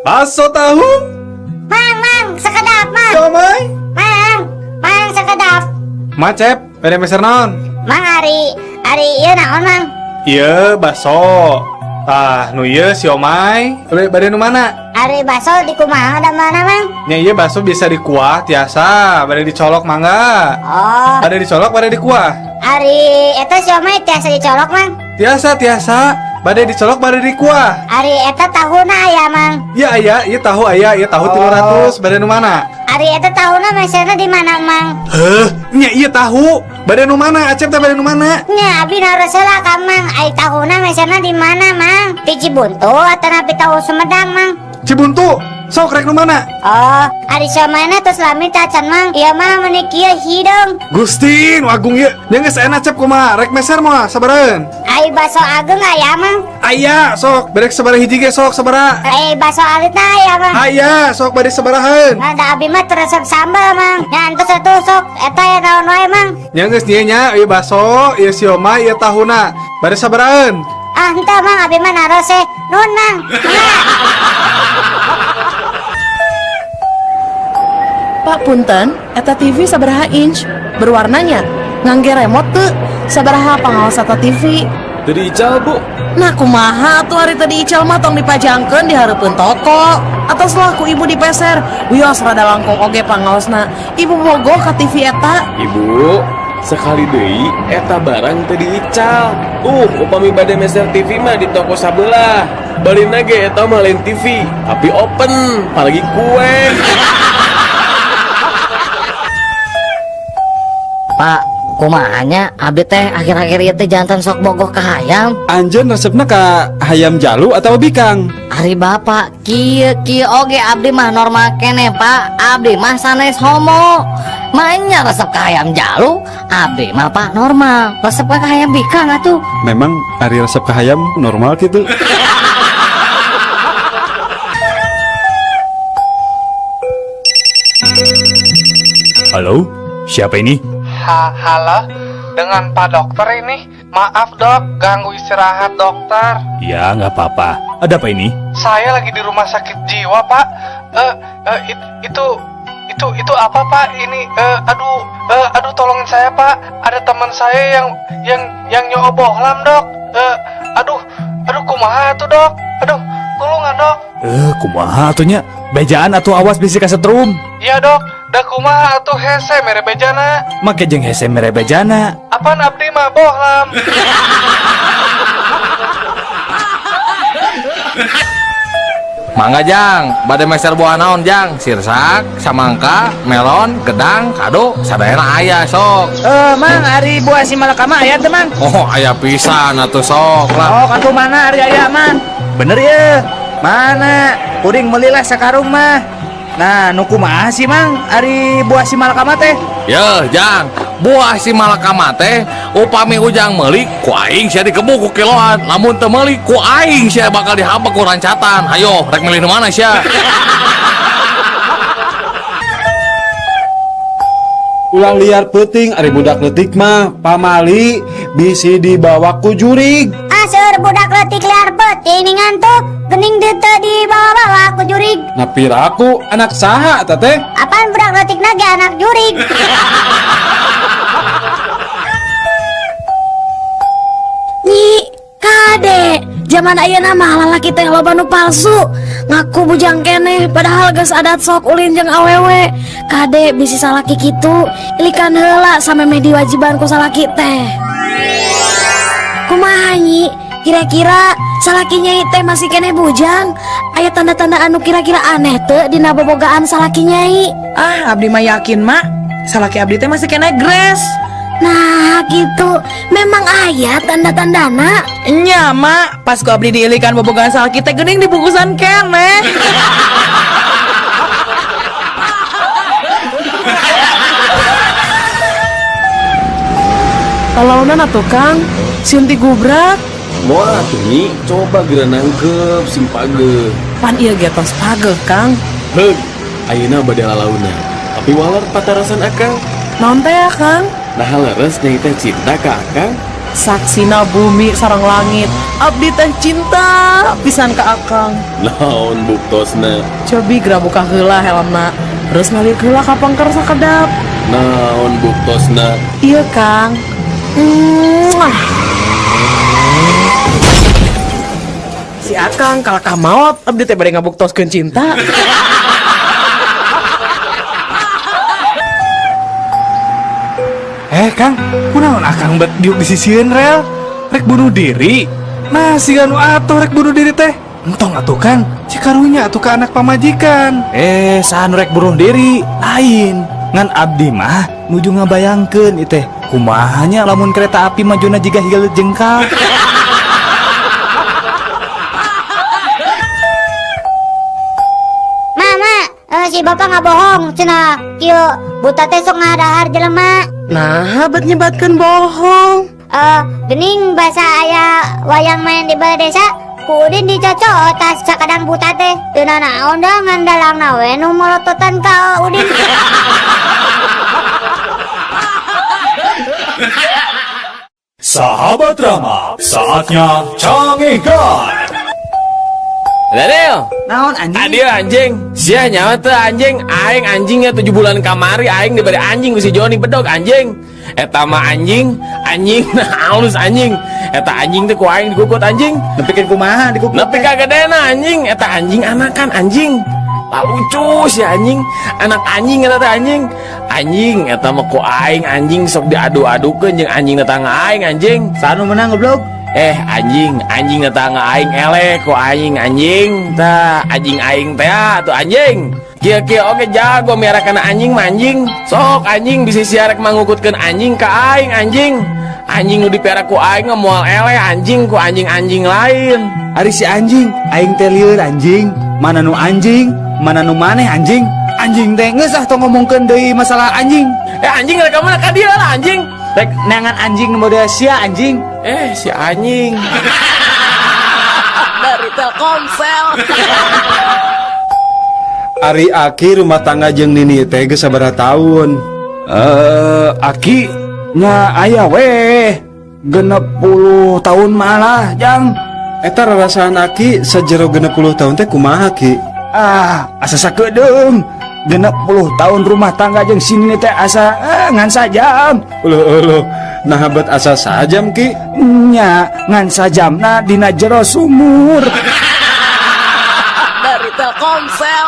Bakso tahu. Mang, mang, sakedap, mang. Siomay. Mang, mang, sakedap. Macep, bade meser naon? Mang, ari, ari ieu naon, mang? Ieu bakso. Tah, nu ieu siomay. Bade nu mana? Ari bakso di kumaha da mana, mang? Nya ieu bakso bisa dikuah tiasa, bade dicolok mangga. Oh. Bade dicolok, bade dikuah. Ari eta siomay tiasa dicolok, mang? Tiasa, tiasa. Bade dicolok, bade dikuah. Ari eta tahuna aya, mang? Iya aya, ieu tahu aya, ieu tahu 300, bade nu mana? Ari eta tahuna meserna di mana, mang? Heuh, nya ieu tahu. Bade nu mana? Acep teh bade nu mana? Nya abi naros heula ka mang, ari tahuna meserna di mana, mang? Di Cibuntu atanapi tahu Sumedang, mang? Cibuntu. Sok rek nu mana? Oh, ari siomayna tos lami tacan, mang. Ieu mah meuni kieu hideung. Gusti, nu agung ieu. Nya geus enak Cep kumaha? Rek meser moal sabaraheun? Ai bakso ageung aya, mang? Aya, sok. Bade sabaraha hiji ge sok sabaraha? Ai bakso alitna aya, mang? Aya, sok bade sabaraheun? Nah, da abi mah teu resep sambal, mang. Nya entos atuh sok eta ya naon wae, mang? Nya geus ieu nya, ieu bakso, ieu siomay, ieu tahuna. Bade sabaraheun? Ah, henteu, mang, abi mah naros eh. Nuhun, mang. Pak punten, eta TV sabaraha inch? Berwarnanya? Ngangge remote teu? Sabaraha pangaos eta TV? Teu diical, Bu. Nah, kumaha atuh ari teu diical mah tong dipajangkeun di hareupeun toko. Atos lah ku ibu dipeser. Wios rada langkung oge pangaosna. Ibu bogoh ka TV eta. Ibu, sekali deui eta barang teu diical. Tuh, upami bade meser TV mah di toko sabelah. Balina ge eta mah lain TV, tapi open, apalagi kue. Pak, kumahanya abdi teh akhir-akhir ieu teh jantan sok bogoh ka hayam. Anjeun resepna ka hayam jalu atau bikang? Ari bapak, kieu kieu oge abdi mah normal keneh, Pak. Abdi mah sanes homo. Maenya resep ka hayam jalu, abdi mah Pak normal. Resep ka hayam bikang atuh. Memang ari resep ka hayam normal gitu. Halo, siapa ini? Halo, dengan Pak Dokter ini. Maaf dok, ganggu istirahat dokter. Ya, nggak apa-apa. Ada apa ini? Saya lagi di rumah sakit jiwa, Pak. Itu apa, Pak? Ini, aduh, tolongin saya, Pak. Ada teman saya yang nyobohlam, dok. Aduh, kumaha tuh, dok? Aduh, tulungan, dok. Kumaha atuh nya? Bejaan atuh awas bisi kasetrum. Iya, dok. Da kumaha atuh hese mere bejana? Make jeung hese mere bejana. Apaan abdi mah bohlam. Mangga jang, bade meser buah naon jang? Sirsak, samangka, melon, gedang, kado, sadayana aya sok. Mang, ari buah si malakama aya teu, mang? Oh, aya pisan atuh sok lah. Oh, katu mana ari aya, mang? Bener ye. Mana? Kuring meuli lah sakarung mah. Nah, nu kumaha sih, mang? Ari buah si malakama teh? Yeuh, jang, buah si malakama teh upami ujang meuli ku aing sia dikebuk ku kiloan. Lamun teu meuli ku aing sia bakal dihabek ku rancatan. Hayo, rek milih nu mana sia? Ulah liar peuting ari budak leutik mah pamali bisi dibawa ku jurig. Ah, seueur budak leutik liar peuting ngantuk. Gening teu dibawa-bawa ku jurig. Nah, piraku anak saha eta teh? Apaan budak leutik ge anak jurig? Nyi, kade, zaman ayeuna mah lalaki teh loba nu palsu. Ngaku bujang keneh padahal geus adat sok ulin jeung awewe. Kade bisi salaki kitu, ilikan heula samemeh diwajiban ku salaki teh. Kumaha nyi? Kira-kira salaki nyai teh masih keneh bujang? Aya tanda-tanda anu kira-kira aneh teu dina bobogaan salaki nyai? Ah, abdi mah yakin, Mak. Salaki abdi teh masih keneh gres. Nah, gitu. Memang aya tanda-tandana. Nya, Mak, pas ku abdi diilikan bobogaan salaki teh geuning dibungkusan keneh. Talaunan atuh, Kang. Sieun digubrak. Moal atuh nyi, coba geura nangkep sing pageuh. Pan ieu ge tos pageuh, Kang. Heug, ayeuna bade lalauna. Tapi waler patarasan akang. Naon teh, Kang? Nah, leres nyai teh cinta ka akang. Saksina bumi sareng langit. Abdi teh cinta pisan ka Akang. Naon buktosna? Cobi geura buka heula helmna. Terus ngaliuk heula ka pengker sakedap. Naon buktosna? Iya, Kang. Mwah. Si Akang kalakah maot, abdi teh bade ngabuktoskeun cinta. Eh Kang, kunaon Akang bet diuk di sisieun rel? Rek bunuh diri. Nah, siga nu atuh rek bunuh diri teh. Entong atuh Kang, cikarunya atuh ka anak pamajikan. Eh, saha nu rek bunuh diri? Lain. Ngan abdi mah nuju ngabayangkeun ieu teh. Kumaha nya lamun kereta api majuna jiga higa jengkal. Mama, si bapak nggak bohong, cenah kieu buta teh sok ngadahar jelema. Nah, bet nyebatkeun bohong. Gening basa aya wayang main di balai desa, ku Udin dicocok tas sakadang buta teh. Teu nanaon da ngan dalangna we nu molototan ka Udin. Sahabat Rama, saatnya Cangegan. Daniel, Naon anjing? Adio anjing. Sia nyawa teh anjing, aing anjingnya 7 bulan kamari aing diberi anjing ku si Joni bedog anjing. Eta mah anjing, anjing nah halus anjing. Eta anjing teh ku aing dikukut anjing. Nepikeun kumaha dikukut? Nepi ka gedena anjing, eta anjing anakan anjing. Lah lucu si anjing, anak anjing eta teh anjing. Anjing eta mah ku aing anjing sok diadu-adukeun jeung anjing tetangga aing anjing. Saha nu menang goblok? Anjing, anjing tetangga aing eleh ku aing anjing. Tah, anjing aing teh atuh anjing. Kieu-kieu oge jago miara kana anjing mah anjing. Sok anjing bisi sia rek mangukutkeun anjing ka aing anjing. Anjing nu dipiara ku aing mah moal eleh anjing ku anjing-anjing lain. Ari si anjing, aing teh lieur anjing. Mana nu anjing, mana nu maneh anjing. Anjing teh geus ah tong ngomongkeun deui masalah anjing. Anjing rek ka mana ka dieu lah anjing. Rek neangan anjing nu model sia anjing. Si anjing. Dari Telkomsel. Ari Aki rumah tangga jeung Nini teh geus sabaraha taun? Aki nya aya weh 60 tahun malah jang. Eta rarasaan Aki sajero 60 tahun teh kumaha Ki? Ah, asa sakedeung. 60 tahun rumah tangga jeung si Nini teh asa ngan sajam. Uluh uluh, nah bet asa sajam Ki? Nya ngan sajamna dina jero sumur. Dari Telkomsel.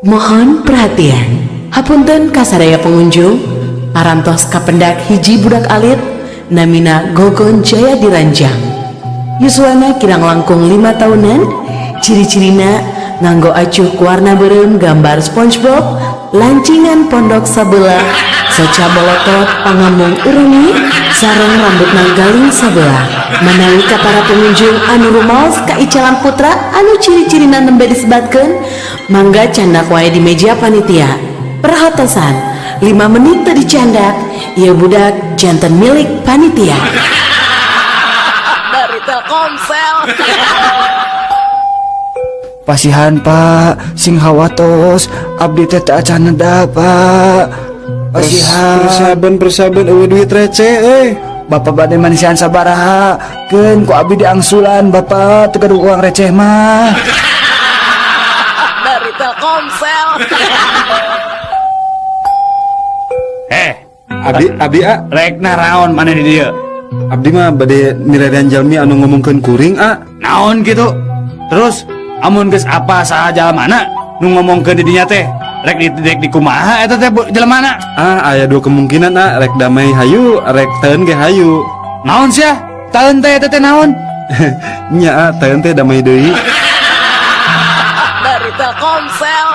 Mohon perhatian. Hapunten kasadaya pengunjung, parantos kapendak hiji budak alit namina Gogon Jaya Diranjang. Yuswana kirang langkung 5 tahunan, ciri-cirina nganggo acuh warna beureum gambar SpongeBob, lancingan pondok sabelah, soca bolotot pangamung urengi, sareng rambutna galing sabelah. Manawi ka para pengunjung anu rumaos ka Icalan Putra anu ciri-cirina nembe disebatkeun, mangga candak wae di meja panitia. Perhatosan, 5 menit teu dicandak, ieu budak janten milik panitia. Dari Telkomsel. Pasihan Pak, sing hawatos, abdi teh teu acan neda Pak. Pasihan. Persaben eueuh duit receh euy. Bapak bade manisian sabaraha, keun ku abdi diangsulan Bapak teu gaduh uang receh mah. Dari Telkomsel. Abdi a rek naraon maneh di dieu? Abdi mah bade miredan jalmi anu ngomongkeun kuring a. Naon kitu? Terus amun geus apa saha jalamana nu ngomongkeun di dinya teh? Rek di kumaha eta teh jelemana? Ah, aya dua kemungkinan a, rek damai hayu, rek teun ge hayu. Naon sia? Teun teh eta teh naon? Nya a, teun teh damai deui. Dari Telkomsel.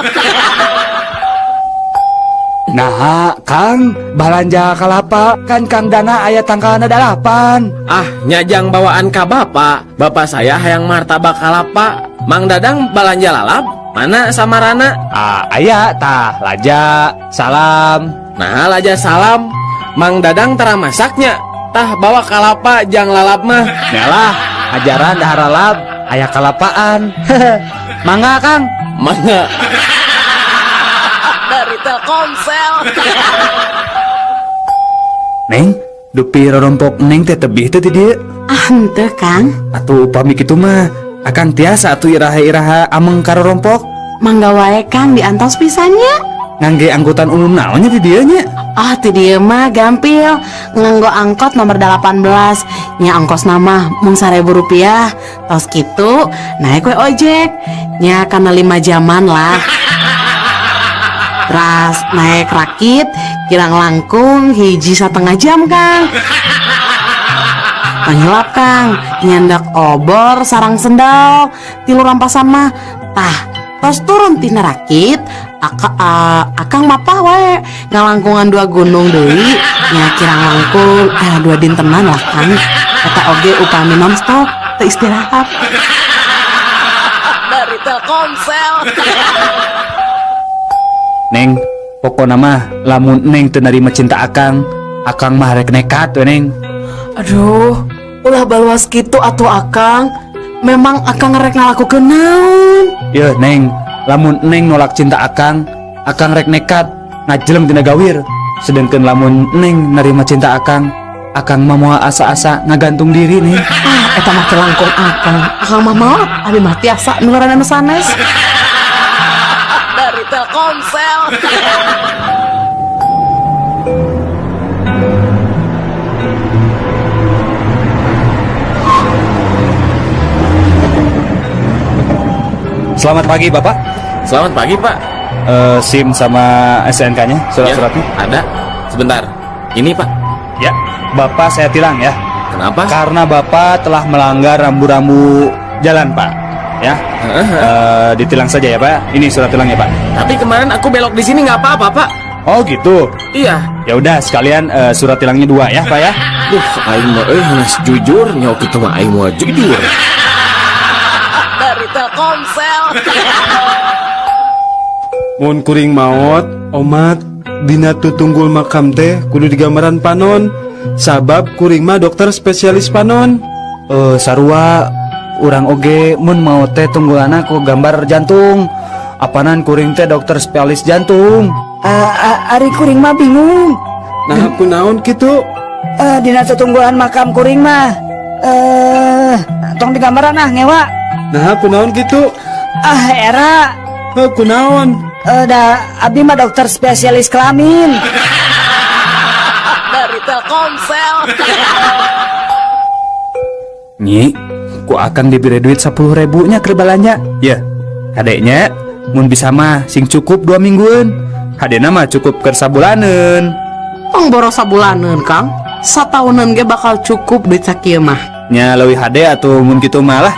Nah, Kang, balanja kalapa kan Kang Dana aya tangkalna 8. Ah, nyajang bawaan ka bapak. Bapak saya hayang martabak kalapa. Mang Dadang balanja lalap. Mana samarana? Ah, aya tah laja, salam. Nah, laja salam. Mang Dadang tara masaknya. Tah bawa kalapa jang lalap mah. Nyalah, ajaran dahar lalap, aya kalapaan. Mangga, Kang. Mangga. Dari Telkomsel. Neng, dupi rorompok neng teh tebih teh ti dieu. Ah, henteu, Kang. Atuh upami kitu mah akang tiasa atuh iraha-iraha ameng ka rorompok. Mangga wae, Kang, diantos pisan nya. Ngangge angkutan umum naon nya di dieu nya? Ah, ti dieu mah gampil. Nganggo angkot nomor 18. Nya ongkosna mah mung 1000 rupiah. Tos kitu naik we ojek. Nya kana 5 jaman lah. Terus naik rakit kirang langkung 1,5 jam, Kang. Pangilap, Kang, nyandak obor sarang sendal tilu rampasan mah. Tah, tos turun tina rakit, akang mapah wae ngalangkungan 2 gunung deui, nya kirang langkung 2 dintenan lah, Kang. Eta oge upami nonstop teu istirahat. Dari Telkomsel. Neng, pokona mah lamun neng teu narima cinta akang, akang mah rek nekat we, Neng. Aduh, ulah baluas kitu atuh akang. Memang akang rek ngalakukeun naon? Yeuh, Neng, lamun neng nolak cinta akang, akang rek nekat ngajeleng tina gawir. Sedangkan lamun neng narima cinta akang, akang mah moal asa-asa ngagantung diri, Neng. Ah, eta mah teu langkung akang. Akang mah maot, abi mah tiasa nu ngaranna nu sanes. Dari Telkomsel. Selamat pagi, Bapak. Selamat pagi, Pak. SIM sama SNK-nya, surat-suratnya? Ya, ada. Sebentar. Ini, Pak. Ya, Bapak saya tilang ya. Kenapa? Karena Bapak telah melanggar rambu-rambu jalan, Pak. Ya. Ditilang saja ya, Pak. Ini surat tilangnya, Pak. Tapi kemarin aku belok di sini nggak apa-apa, Pak. Oh, gitu. Iya. Ya udah, sekalian surat tilangnya 2 ya, Pak ya. Duh, aing mah hanas jujur, nyawa kitu mah aing mah jujur. Dari Telkomsel. Mun kuring maot, omat dina tutunggul makam teh kudu digambaran panon. Sabab kuring mah dokter spesialis panon. Sarua urang oge mun maot teh tunggulana ku gambar jantung. Apanan kuring teh dokter spesialis jantung. Ari kuring mah bingung. Nah, kunaon kitu? Dina tutunggulan makam kuring mah tong digambaran ah ngewa. Nah, kunaon kitu? Ah, era. Kunaon? Da abdi mah dokter spesialis kelamin. Dari Telkomsel. Nyi, ku akang diberi duit 10.000 nya keur balanja. Ya, kadeknya mun bisa mah sing cukup 2 mingguan. Hadena mah cukup keur sabulaneun. Tong boros sabulaneun, Kang. Sataunan ge bakal cukup duit sakieu mah. Nya leuwih hade atuh mun kitu mah lah.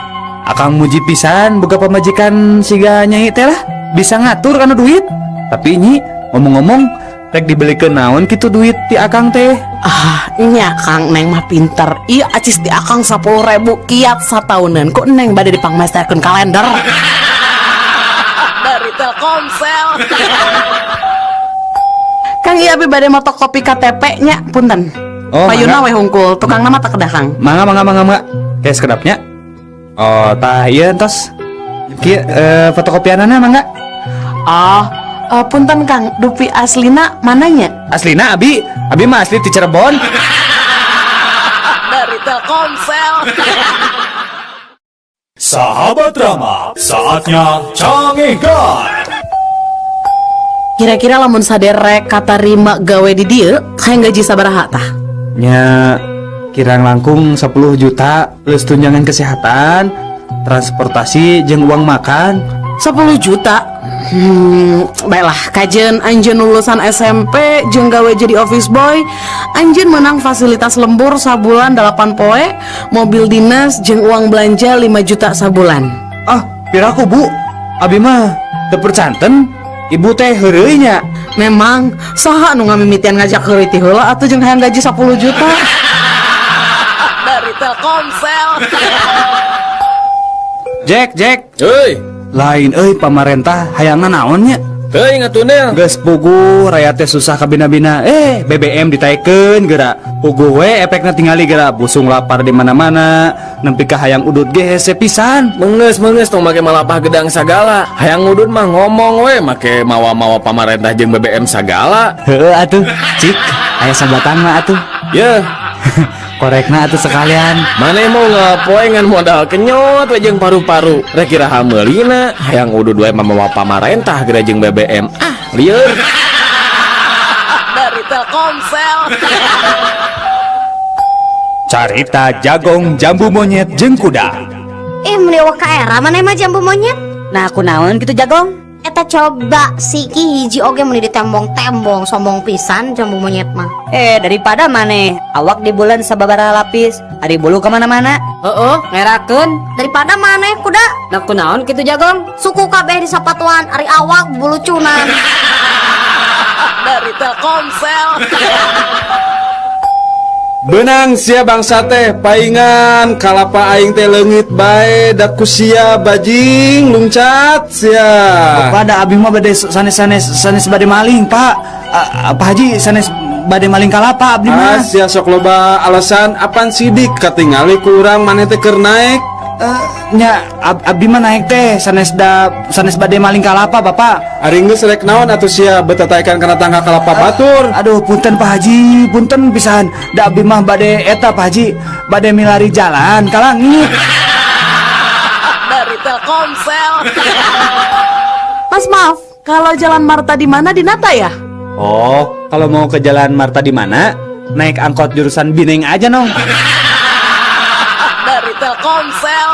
Akang muji pisan boga pamajikan siga nyai teh lah, bisa ngatur kana duit. Tapi nyi, ngomong-ngomong rek dibelikeun naon kitu duit ti akang teh? Ah, nya Kang, neng mah pinter. Ieu acis di akang 10.000 kiat sataunan. Kok neng bade dipangmesterkeun kalender? Dari Telkomsel. Kang, ieu abi bade motokopi KTP nya, punten. Oh, payuna mangga. We hungkul, tukang nama tak kedah, Kang. Mangga, mangga, mangga, mangga. Kayak sekedapnya. Oh, tah ieu entos. Kieu fotokopianana mangga. Oh, punten Kang, dupi aslina mananya? Aslina abi, abi mah asli ti Cirebon. Dari Telkomsel. Sahabat Rama, saatnya Cangehgar. Kira-kira lamun saderek katarima gawe di dieu, hayang gaji sabaraha tah? Nya kirang langkung 10 juta plus tunjangan kesehatan, transportasi jeung uang makan. 10 juta? Baiklah, kajen anjeun lulusan SMP jeung gawe jadi office boy, anjeun menang fasilitas lembur sabulan 8 poe, mobil dinas jeung uang belanja 5 juta sabulan. Ah, piraku Bu? Abi mah teu percanten. Ibu teh heureuy nya. Memang saha nu ngamimitian ngajak heureuy ti heula atuh jeung hayang gaji 10 juta. Dari Telkomsel. Jack, Jack. Heuy. Lain euy pamarentah hayangna naon nya? Teuing atuh Nel. Geus puguh rakyat teh susah kabina-bina. BBM ditaekeun geura. Puguh we efekna tingali geura busung lapar di mana-mana. Nempi ka hayang udut ge hese pisan. Mengeus tong make malapah gedang sagala. Hayang udut mah ngomong we make mawa-mawa pamarentah jeung BBM sagala. Heueuh atuh, cik. Aya sabatang mah atuh. Yeuh. Korekna atuh sekalian. Maneh mau ngapoe ngan modal kenyot we jeung paru-paru. Rek iraha meulina, hayang udud we mamawa pamarentah geura jeung BBM. Ah, lieur. Dari Telkomsel. Carita jagong jambu monyet jeung kuda. Ih, meni eueuh ka era maneh mah jambu monyet. Nah, aku naon kitu jagong? Eta coba siki hiji oge meni ditembong-tembong sombong pisan jambu monyet mah. Eh, daripada maneh awak di bulan sababaraha lapis, ari bulu kemana-mana. Heeh, ngerakeun. Daripada maneh kuda. Nah, kunaon kitu jagong? Suku kabeh di sapatuan ari awak bulucunan. Dari Telkomsel. Benang sia bangsa teh paingan kalapa aing teh leungit bae da ku sia bajing lungcat sia. Bapak da abi mah bade sanes-sanes sanes bade maling, Pak. Pak Haji sanes bade maling kalapa abdi Ah mah. sia sok loba alasan apan sidik katingali ku urang maneh teh keur naek. Nya abdi mah naik teh sanes da sanes bade maling kalapa, Bapak. Ari geus rek naon atuh sia betataikan kana tangga kalapa batur. Aduh, punten Pak Haji, punten pisan. Da abdi mah bade eta Pak Haji, bade milari jalan ka langit. Dari Telkomsel. Mas maaf, Kalau jalan Marta di mana di Nata ya? Oh, kalau mau ke Jalan Marta di mana? Naik angkot jurusan Bineng aja nong. Dari Telkomsel.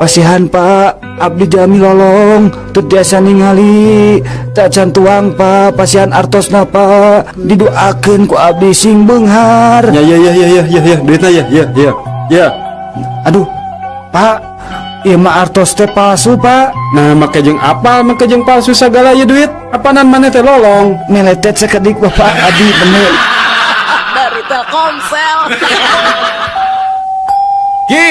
Pasihan Pak, abdi jami lolong, teu tiasa ningali, tacan tuang Pak, pasihan artosna Pak, didoakeun ku abdi sing beunghar. Ya ya ya ya ya ya ya duitna ya ya ya ya. Aduh, Pak, ieu mah artos teh palsu Pak. Nah make jeung apal make jeung palsu sagala ieu duit. Apanan maneh teh lolong. Meletet sakedik Bapak, abdi bener. Dari Telkomsel. Ki,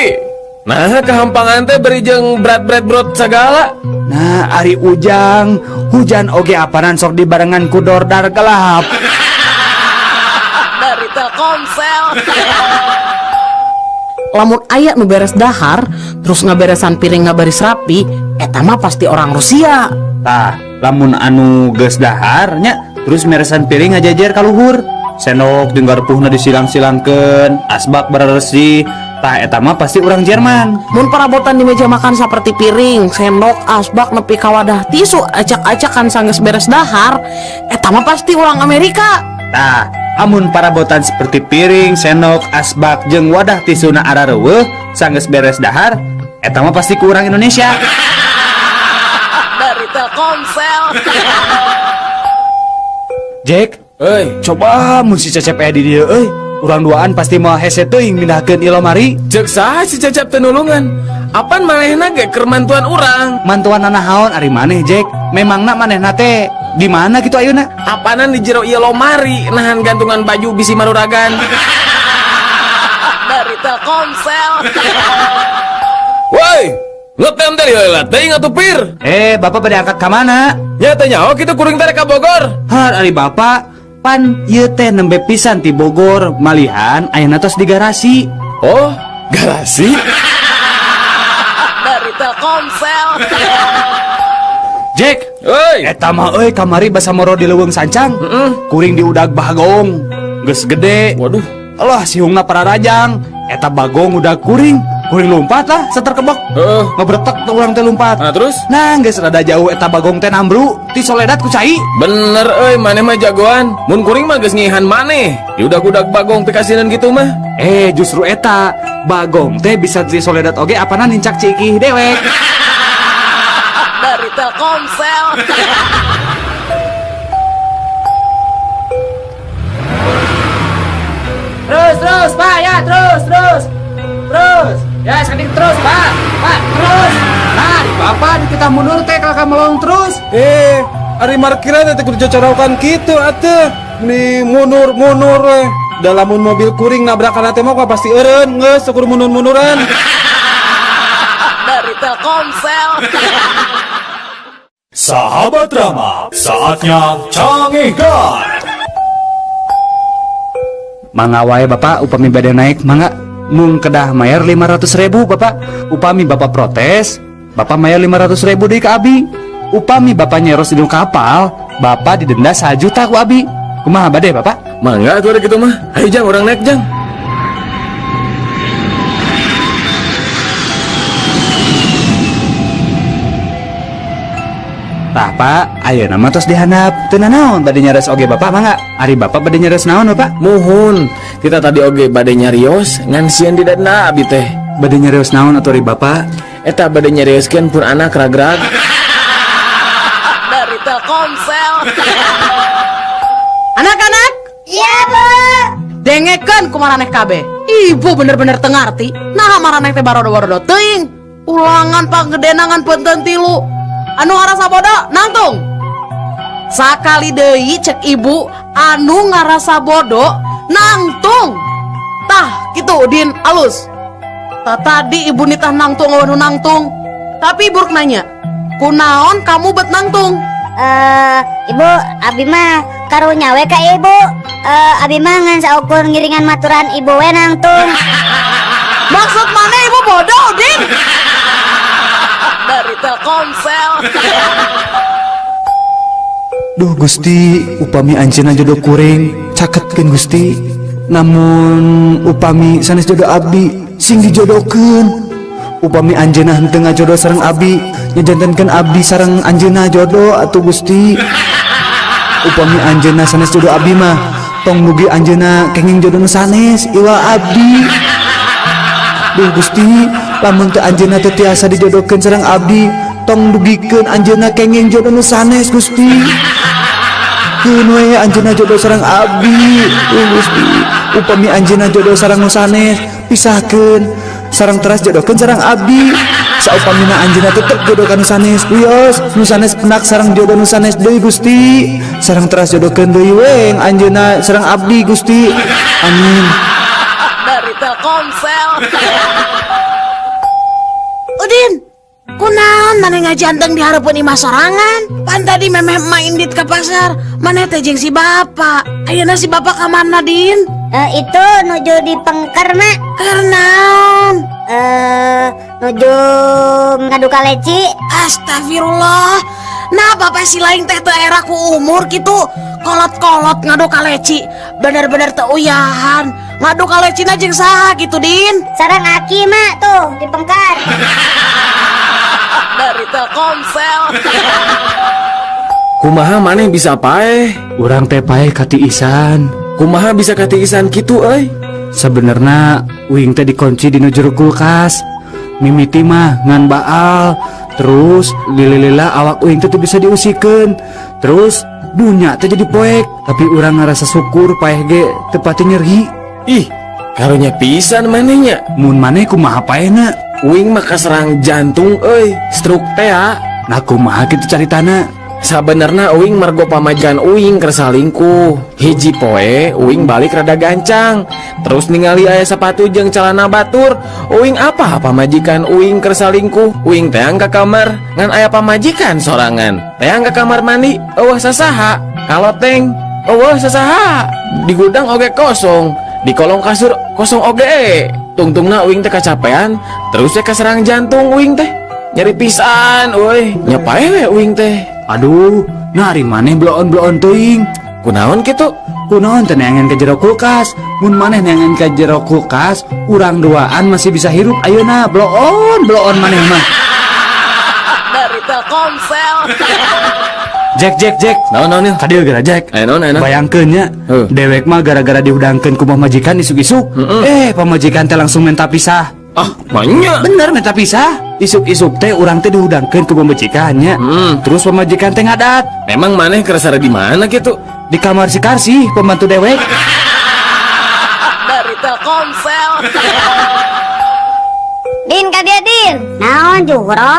nah kehampangan teh beri jeung berat-berat brot sagala. Nah, ari ujang, hujan oge apanan sok dibarengan ku dordar gelap. Dari Telkomsel. Lamun aya nu beres dahar, terus ngaberesan piring ngabaris rapi, eta mah pasti orang Rusia. Tah, lamun anu geus dahar nya, terus meresan piring ngajajer ka luhur. Sendok jeung garpuhna disilang-silangkeun, asbak beresih. Tah eta mah pasti urang Jerman. Mun parabotan di meja makan seperti piring, sendok, asbak nepi ka wadah tisu acak-acakan sanggeus beres dahar, eta mah pasti orang Amerika. Tah, amun parabotan seperti piring, sendok, asbak jeung wadah tisuna arareuweuh sanggeus beres dahar, eta mah pasti ku urang Indonesia. Dari Telkomsel. Jack, euy, coba mun si Cecep aya di dieu euy. Urang duaan pasti moal hese teuing mindahkeun ieu lomari. Ceuk saha si Cecep teu nulungan? Apan manehna ge keur mantuan urang? Mantuan nanahaon ari maneh, Jack? Memangna manehna teh di mana kitu ayeuna? Apanan di jero ieu lomari nahan gantungan baju bisi maruragan. Dari Telkomsel. Woi, ngetem teh heula teuing atuh pir. Eh, bapak bade angkat ka mana? Nya teh nyaho kitu kuring teh ka Bogor. Har ari bapak pan ieu teh nembe pisan ti Bogor, malihan ayeuna tos di garasi. Oh, garasi? Dari Telkomsel. Jack, euy, eta mah euy kamari basa moro di leuweung sancang. Kuring diudag bagong. Geus gede. Waduh. Alah sihungna pararajang. Eta bagong udah kuring. Kuring lompat lah seterkebok. Heeh. Ngebretek tuh urang teh lompat. Nah, terus? Nah, geus rada jauh eta bagong teh nambru ti soledat ku cai. Bener euy, maneh mah jagoan. Mun kuring mah geus ngihan maneh. Diudag-udag bagong pikasinan gitu mah. Eh, justru eta bagong teh bisa ti soledat oge apanan nincak cikih dewek. Dari Telkomsel. Terus, terus, Pak, ya, terus, terus. Terus. Ya, sekedik terus, Pak. Pak, terus. Nah, di Bapak di kita mundur teh kalau kamu melong terus. Eh, ari markiran teh kudu cocorokan kitu atuh. Meni mundur-mundur we. Da lamun mobil kuring nabrakan teh mah pasti eureun geus kudu mundur-munduran. Dari Telkomsel. Sahabat Rama, saatnya Cangehgar. Mangga wae Bapak upami bade naik mangga mung kedah mayar 500.000 Bapak. Upami Bapak protes, Bapak mayar 500.000 deui ka abi. Upami Bapak nyeros di kapal, Bapak didenda 1 juta ku abi. Kumaha bade Bapak? Mangga atuh ada kitu mah. Ayo Jang, urang naik Jang. Tah Pak, ayeuna mah tos dihandap. Teu nanaon bade nyares oge Bapak mangga. Ari Bapak bade nyares naon Bapak? Muhun, kita tadi oge bade nyarios ngan sieun didadna abi teh. Bade nyarios naon atuh ari Bapak? Eta bade nyarioskeun pun anak ragrag. Dari Telkomsel. Anak-anak? Iya, Bu. Dengekeun ku maraneh kabeh. Ibu bener-bener teu ngarti. Naha maraneh teh barodo-barodo teuing. Ulangan panggedena ngan peunteun tilu. Anu ngarasa bodoh nangtung. Sakali deui cek ibu anu ngarasa bodoh nangtung. Tah kitu Udin alus. Tah tadi ibu nitah nangtung anu nangtung. Tapi ibu rek nanya, kunaon kamu bet nangtung? Ibu, abi mah karunya we ka ibu. Abi mah ngan saukur ngiringan maturan ibu we nangtung. Maksud mana ibu bodoh, Udin? Dari Telkomsel. Duh Gusti, upami anjeunna jodoh kuring, caketkeun Gusti. Namun upami sanes jodoh abdi, sing dijodohkeun. Upami anjeunna henteu ngajodoh sareng abdi, nyajantenkeun abdi sareng anjeunna jodoh atuh Gusti. Upami anjeunna sanes jodoh abdi mah, tong mugi anjeunna kenging jodoh nu sanes iwal abdi. Duh Gusti, lamun teu anjeunna teu tiasa dijodohkeun sareng abdi, tong dugikeun anjeunna kenging jodoh nu sanes Gusti. Keun we anjeunna jodoh sareng abdi. Duh Gusti, upami anjeunna jodoh sareng nu sanes, pisahkeun sareng teras jodohkeun sareng abdi. Saupamina anjeunna tetep jodoh ka nu sanes, wios nu sanes penak sareng jodoh nu sanes deui Gusti. Sareng teras jodohkeun deui we anjeunna sareng abdi Gusti. Amin. Dari Telkomsel. Udin, kunaon maneh ngajanteng di hareupeun imah sorangan? Pan tadi memeh emak indit ka pasar, maneh teh jeung si bapak. Ayeuna si bapak ka mana, Din? Itu nuju di pengker, Mak. Keur naon? Nuju ngadu kaleci. Astagfirullah. Nah, bapak si lain teh teu era ku umur kitu. Kolot-kolot ngadu kaleci. Bener-bener teu uyahan. Ngadu kalecina jeung saha kitu, Din? Sareng aki, Mak, tuh di pengker. Dari Telkomsel. Kumaha maneh bisa paeh? Urang teh paeh katiisan. Kumaha bisa katiisan kitu euy? Sebenarnya uing teh dikunci di nu jero kulkas. Mimiti mah ngan baal, terus lila-lila awak uing teh teu bisa diusikeun. Terus dunya teh jadi poek, tapi urang ngarasa syukur paeh ge teu pati nyeri. Ih, karunya pisan manehnya. Mun maneh kumaha paehna? Uing mah kaserang jantung euy, stroke teh ya. Nah kumaha kitu caritana? Sabenerna uing margo pamajikan uing keur salingkuh. Hiji poe uing balik rada gancang. Terus ningali aya sepatu jeung celana batur. Uing apa pamajikan uing keur salingkuh? Uing teang ka kamar ngan aya pamajikan sorangan. Teang ka kamar mandi eueuh sasaha. Kaloteng eueuh sasaha. Di gudang oge kosong, di kolong kasur kosong oge. Tungtungna uing teh kacapean, terus teh kaserang jantung uing teh. Nyeri pisan euy, nya paeh we uing teh. Aduh, nah ari maneh bloon-bloon teuing. Kunaon kitu? Kunaon teh neangan ke jero kulkas? Mun maneh neangan ke jero kulkas, urang duaan masih bisa hirup ayeuna. Bloon, bloon maneh mah. Dari Telkomsel. Jack, Jack, Jack. Naon, naon, Nil? Kadieu geura, Jack. Aya naon, aya naon? Bayangkeun nya, dewek mah gara-gara dihudangkeun ku pamajikan isuk-isuk. Pamajikan teh langsung minta pisah. Ah, banyak. Bener minta pisah. Isuk-isuk teh urang teh dihudangkeun ku pamajikan nya. Terus pamajikan teh ngadat. Memang maneh keur di mana kitu? Di kamar si Karsi, pembantu dewek. Dari Telkomsel. Din, ka dieu, Din. Naon Juhro?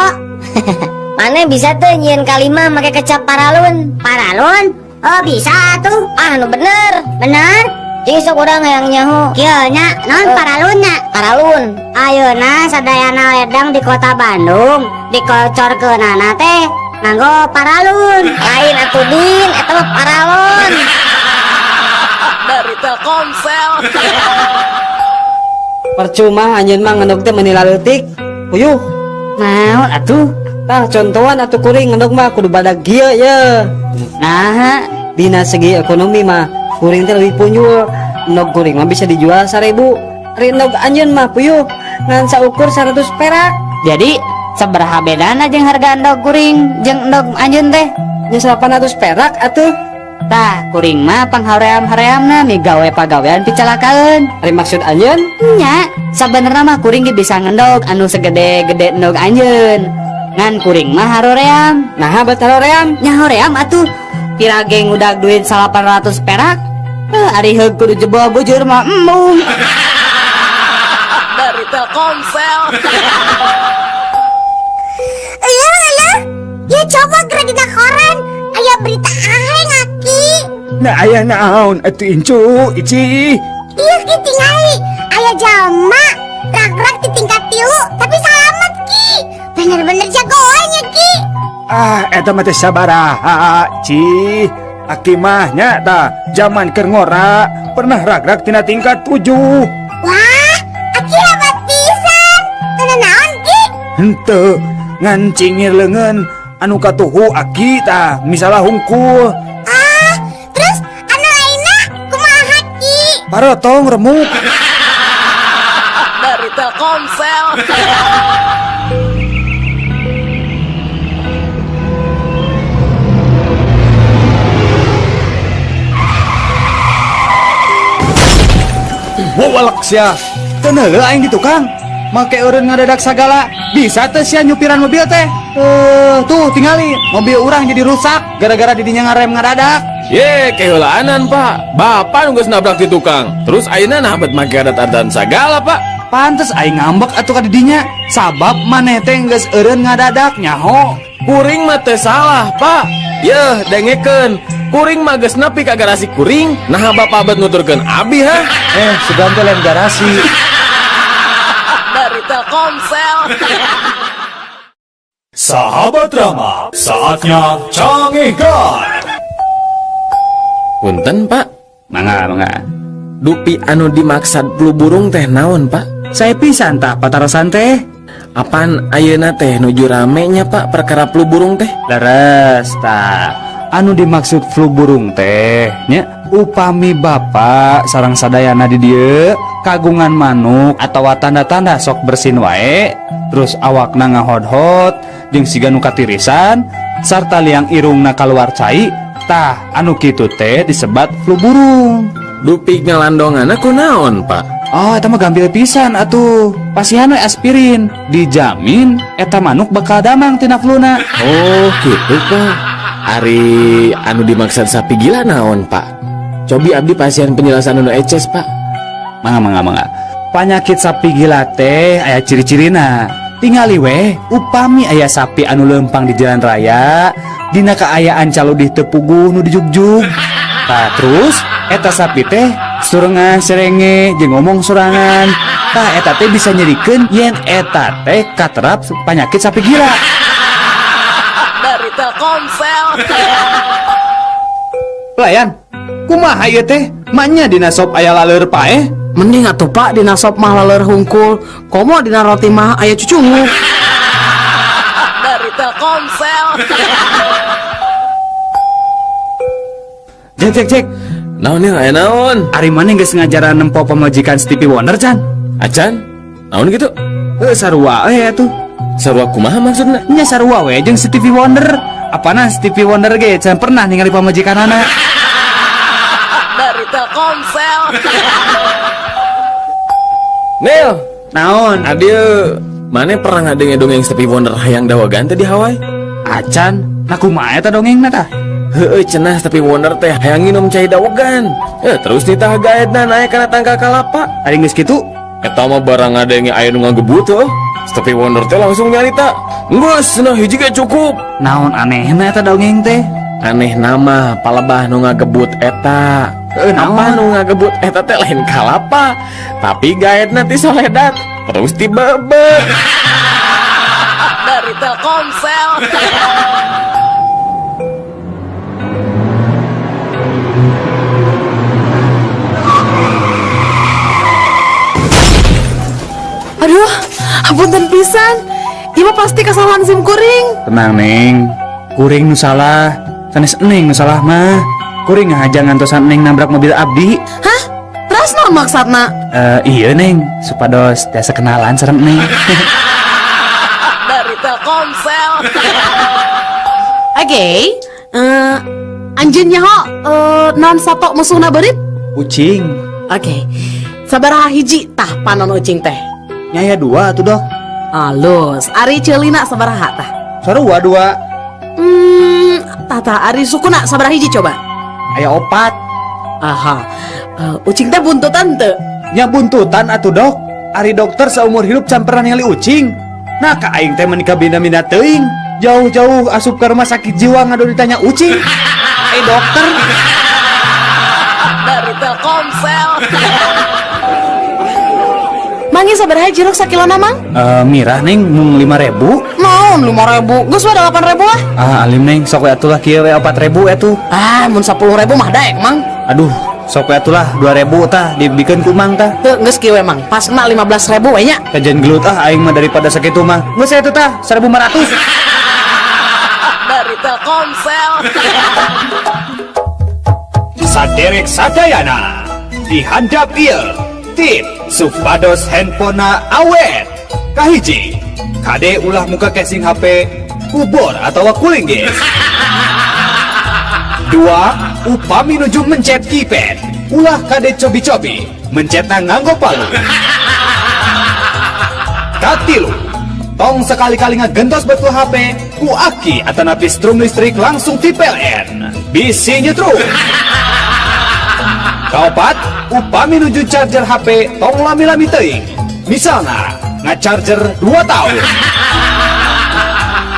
Maneh bisa tuh nyieun kalima make kecap paralun. Paralun? Oh bisa tuh. Ah, nu bener. Bener? Jeung sok urang hayang nyaho. Kieu nya, naon paralunnya? Paralun. Ayeuna sadayana ledang di kota Bandung dikocorkeunana teh nganggo paralun. Lain atuh Din, eta mah paralon. Dari Telkomsel. Percuma anjeun mah ngendog teh meuni laleutik. Puyuh. Naon atuh? Tah contohan atuh kuring ngendog mah kudu badag kieu ye. Nah, Dina segi ekonomi mah kuring teh leuwih punjul. Endog kuring mah bisa dijual 1000. Ari endog anjeun mah puyuh ngan saukur 100 perak. Jadi sabaraha bedana jeung harga endog kuring jeung endog anjeun teh? Nya 800 perak atuh. Tah, kuring mah panghaream-hareamna migawe pagawean picalakaeun. Ari maksud anjeun? Nya, sabenerna mah kuring ge bisa ngendog anu segede-gede endog anjeun. Ngan kuring mah haroream. Naha bet haroream? Nya hoream atuh. Pira ge ngudag duit 800 perak. Ari heug kudu jebol bujur mah embung. Dari Telkomsel. Euleuh euleuh. Ya coba geura dina koran aya berita aheng aki. Nah aya naon atuh incu ici. Ieu ki tingali aya jalma ragrak di tingkat 3 tapi salamet ki. Bener-bener jagoannya ki. Ah eta mah teh sabaraha ci. Aki mah nya tah zaman keur ngora pernah ragrak tina tingkat 7. Wah, aki hebat pisan. Teu naon ki? Henteu ngan cingir leungeun anu katuhu aki tah misalah hungkul. Ah, terus anu lainna kumaha ki? Parotong remuk. Dari Telkomsel. Wawalak sia. Teu neuleuh aing di tukang. Make eureun ngadadak sagala. Bisa teh sia nyupiran mobil teh. Tuh tingali mobil urang jadi rusak gara-gara didinya ngarem ngadadak. Ye, keheulaanan, Pak. Bapak nu geus nabrak di tukang. Terus ayeuna nah bet make adat-adatan sagala, Pak. Pantes aing ngambek atuh ka didinya. Sabab maneh teh geus eureun ngadadak nyaho. Kuring mah teu salah, Pak. Yeuh, dengekeun. Kuring mah geus nepi ka garasi kuring, naha bapak bet nuturkeun abi ha? Sugan teh lain garasi. Dari Telkomsel. Sahabat Rama, saatnya Cangehgar. Punten, Pak. Mangga, mangga. Dupi anu dimaksad flu burung teh naon, Pak? Saya pisan tah patarosan teh. Apan ayeuna teh nuju rame nya, Pak, perkara flu burung teh? Leres tah. Anu dimaksud flu burung teh nya upami bapak sareng sadayana di dieu kagungan manuk atawa tanda-tanda sok bersin wae terus awakna ngahodhot jeung siga nu katirisan sarta liang irungna kaluar cai tah anu kitu teh disebat flu burung. Dupi ngalandonganna kunaon, Pak? Oh, eta mah gampil pisan atuh. Pasihan we aspirin, dijamin eta manuk bakal damang tina fluna. Oh, gitu, Pak. Ari anu dimaksud sapi gila naon, Pak? Cobi abdi pasien penjelasan anu eces, Pak. Mangga mangga mangga. Panyakit sapi gila teh aya ciri-cirina. Tingali weh, upami aya sapi anu lempang di jalan raya, dina kaayaan caludih teu puguh nu dijugjug. Tah terus eta sapi teh surengan serenge jeung ngomong sorangan. Tah eta teh bisa nyerikeun yen eta teh katerap panyakit sapi gila. Dari Telkomsel. Pelayan, kumaha ieu teh? Maknya dina sop aya laleur paeh? Mending atuh Pak dina sop mah laleur hungkul, komo dina roti mah aya cucungu. Dari Telkomsel. Cek cek cek. Naon ieu aya naon? Ari maneh geus ngajaran nempo pamajikan Stevie Wonder can? Acan? Naon kitu? Heuh sarua we atuh. Sarua kumaha maksudna? Nya sarua we jeung Stevie Wonder. Apana Stevie Wonder ge can pernah ningali pamajikanana. Dari Telkomsel. Nil, naon? Adieu, maneh pernah ngadenge dongeng Stevie Wonder hayang dawagan teh di Hawaii? Acan, nah kumaha eta dongengna tah? Heueuh cenah Stevie Wonder teh hayang nginum cai dawegan. Terus ditah gaetna naek kana tangkal kalapa. Ari geus kitu? Eta mah barang ngadenge aya nu ngagebut heuh. Stevie Wonder teh langsung nyarita, "Geus cenah hiji ge cukup." Naon anehna eta dongeng teh? Aneh nama palebah nu ngagebut eta. Apa nu ngagebut eta teh lain kalapa, tapi gaetna ti soledat terus tibebet. Dari Telkomsel. Aduh, hapunten pisan. Ieu mah pasti kesalahan sim kuring. Tenang, Neng. Kuring nu salah, sanes Neng nu salah mah. Kuring ngahaja ngantosan Neng nabrak mobil abdi. Hah? Terus naon maksudna? Eh, iya Neng, supados tiasa kenalan sareng Neng. Dari Telkomsel. Oke, anjeun nyaho naon sato musuhna beurit? Ucing. Oke. Sabaraha hiji tah panon ucing teh? Nya aya dua atuh, Dok. Alus, ari ceulina sabaraha tah? Sarua dua. Tah ari sukuna sabaraha hiji coba? Aya opat. Aha. Ucing teh buntutan teu? Nya buntutan atuh, Dok. Ari dokter seumur hidup can pernah ningali ucing. Nah, ka aing teh meni kabina-bina teuing. Jauh-jauh asup ke rumah sakit jiwa ngadu ditanya ucing. Eh, dokter. Dari Telkomsel. Mang ieu sabaraha jeruk sakilona, Mang? Eh, mirah Neng, mung 5.000. Naon 5.000? Geus we 8.000 lah. Ah, alim Neng, sok we atuh lah kieu we 4.000 atuh. Ah, mun 10.000 mah daek, Mang. Aduh, sok we atuh lah 2.000 tah dibikeun ku Mang tah. Teu, geus kieu we, Mang. Pasna 15.000 we nya. Kajian gelut ah aing mah daripada sakitu mah. Geus atuh tah 1.500. Dari Telkomsel. Saderek sadayana dihandap ieu tip supados handphonena awet. Kahiji, kade ulah muka casing HP kubor atau cooling gas. Dua, upami nuju mencet keypad ulah kade cobi-cobi mencetna nganggo palu. Katilu, tong sekali-kali ngagentos betul HP ku aki atanapi strum listrik langsung ti PLN bisi nyetrum. Kaopat, upami nuju charger HP tong lami-lami teuing, misalna ngacharger 2 tahun.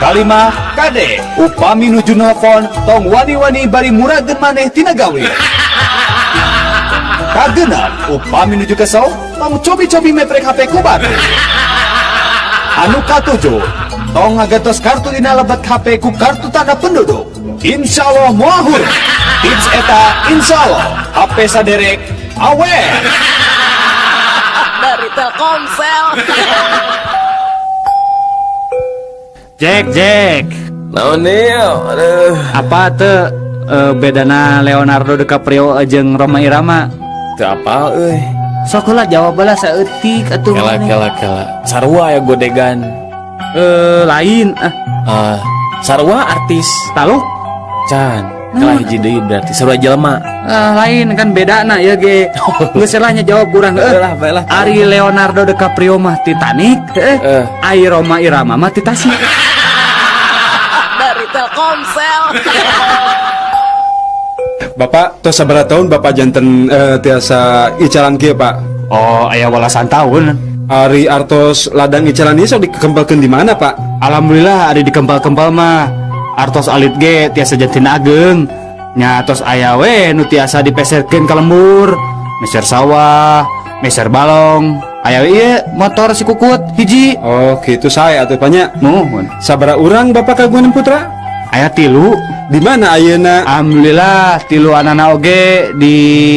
Kalima, kade upami nuju nelpon tong wani-wani bari murageun maneh tina gawe. Kagenep, upami nuju kesel tong cobi-cobi meprek HP ku batu. Anu katujuh, tong ngagentos kartu dina lebet HP ku kartu tanda penduduk. Insya Allah moal hurung. Tips eta insya Allah HP saderek awet. Dari Telkomsel. Jack, Jack. Naon deui? Aduh. Apa teu bedana Leonardo DiCaprio jeung Rhoma Irama? Teu apal euy. Sok lah jawab lah saeutik atuh. Kela kela kela. Sarua ya godegan. Lain ah. Sarua artis. Taluk? Can. Kalah hiji deui berarti sarua jelema. Lain kan bedana ya ge. Geus lah nya jawab kurang heuh. Lah, bae lah. Ari Leonardo DiCaprio mah Titanic, heuh. Ari Rhoma Irama mah Titasik. Dari Telkomsel. Bapak, tos sabaraha tahun Bapak janten tiasa icalan kieu, Pak? Oh, aya welasan tahun. Ari artos ladang icalan ieu sok dikempelkeun di mana, Pak? Alhamdulillah ari dikempel-kempel mah. Artos alit ge tiasa janten ageng. Nya tos aya we nu tiasa dipeserkeun ka lembur. Meser sawah, meser balong. Aya we ieu motor si kukut hiji. Oh, kitu sae atuh Pak nya. Nuhun. Sabaraha urang Bapak kagungan putra? Aya 3. Di mana ayeuna? Alhamdulillah 3 anana oge di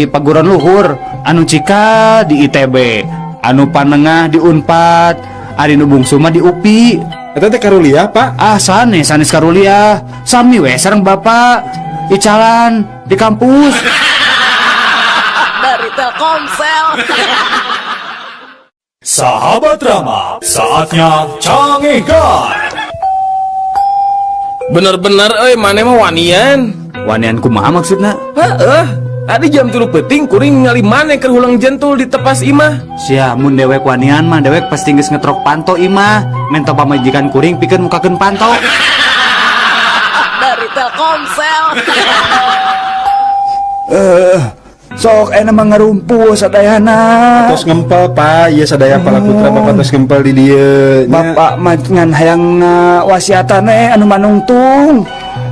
Paguron Luhur, anu cikal di ITB, anu panengah di Unpad, ari nu bungsu mah di UPI. Eta teh karuliah, Pak? Ah, sanes, sanes karuliah. Sami we sareng Bapak icalan di kampus. Dari Telkomsel. Sahabat Rama, saatnya canggihkan. Bener-bener euy maneh mah wanian. Wanian kumaha maksudna? Heeh. Tadi jam 3 peuting kuring ningali maneh keur hulang jentul di tepas imah. Sia mun dewek wanian mah dewek pasti geus ngetrok panto imah. Mento pamajikan kuring pikeun mukakeun panto. Dari Telkomsel. Sok enak mah ngarumpuh sadayana. Tos ngempel Pak, ieu sadaya pala putra Bapak tos ngempel di dieu. Bapak mah ngan hayang wasiatan anu manungtung.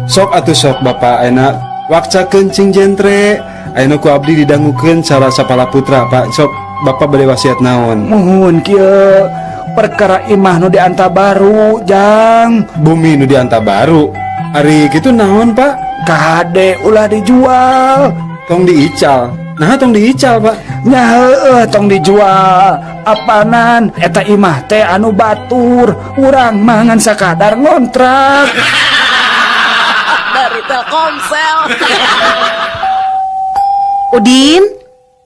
Sok atuh sok Bapak enak wakcakeun cing jentre. Ayeuna ku abdi didangukeun cara sapala putra Pak. Sok Bapak bade wasiat naon? Muhun kieu perkara imah nu dianta baru jang. Bumi nu dianta baru. Ari kitu naon Pak? Kade ulah dijual. Tong diical. Nah tong diical Pak. Nya heueuh tong dijual. Apanan eta imah teh anu batur. Urang mah ngan sakadar ngontrak. Dari Telkomsel. Udin.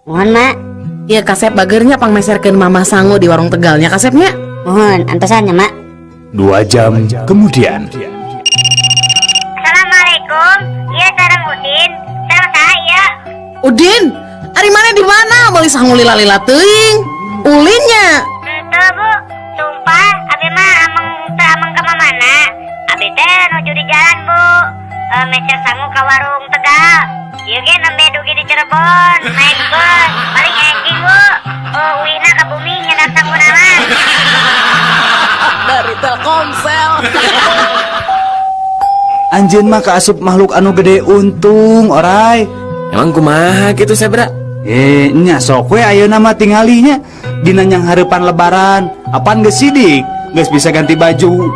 Mohon, Mak. Iya kasep bagernya pangmeserkeun Mama sangu di warung Tegalnya kasepnya. Mohon, antosan ya, Mak. 2 jam kemudian. Assalamualaikum. Iya sareng Udin. Sareng saya. Udin, ari mana di mana? Meuli sangu lila-lila teuing. Ulinnya. Henteu, Bu. Sumpah, abi mah ameng teu ameng ka mana. Abi teh nuju di jalan, Bu. Meser sangu ka warung Tegal. Ieu ge nembe dugi di Cirebon, naik bus. Paling enjing, Bu. Uwina ka bumi nyedak sanguna mah. Dari Telkomsel. Anjeun mah kaasup makhluk anu gede untung, orai. Emang kumaha gitu Sebra? Nya sok we ayeuna mah tinggalinya dina nyang hareupan lebaran. Apan geus sidik, geus bisa ganti baju.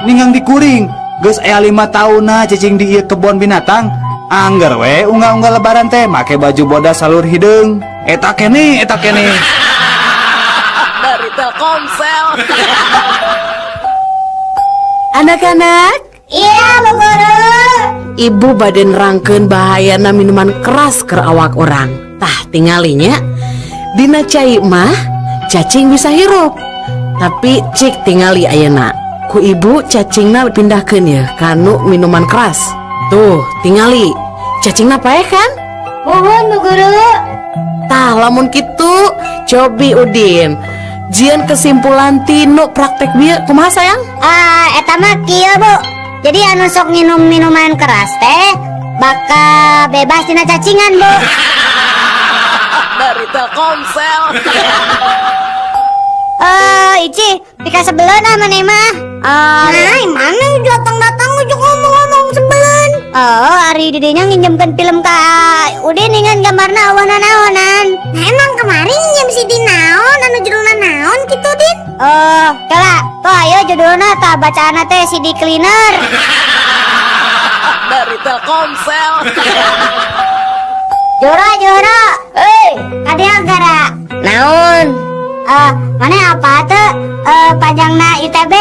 Ninggang dikuring, geus aya 5 taunna cicing di ieu kebon binatang. Angger we unggal-unggal lebaran teh make baju bodas salur hideung. Eta keneh, eta keneh. Dari Telkomsel. Anak-anak. Iya, Bu Guru. Ibu bade nerangkeun bahayana minuman keras keur awak urang. Tah tingalinya dina cai mah cacing bisa hirup. Tapi cik tingali ayeuna. Ku ibu cacingna pindahkeun ya kanu minuman keras. Tuh, tingali. Cacingna paeh kan? Mohon Bu Guru. Tah lamun kitu cobi Udin. Jian kesimpulan tinu praktek bieu kumaha sayang? Eta mah kieu Bu. Jadi anu sok nginum minuman keras teh bakal bebas tina cacingan, Bu. Dari Telkomsel. Ici, pika sebeleun ah maneh mah. Nah, mana datang-datang ujuk ngomong-ngomong sebeleun. Oh, ari didinya nginjemkeun film ka Udin dengan gambarna eueuh nanaonan. Nah, emang kemarin nginjem si Din naon anu judulna naon kitu, Din? Oh, kala, tuh ayo judulna tah bacaanna teh CD Cleaner. Dari Telkomsel. Joro, joro. Hei, kadieu gara. Naon? Mana apa tuh? Panjangna ITB?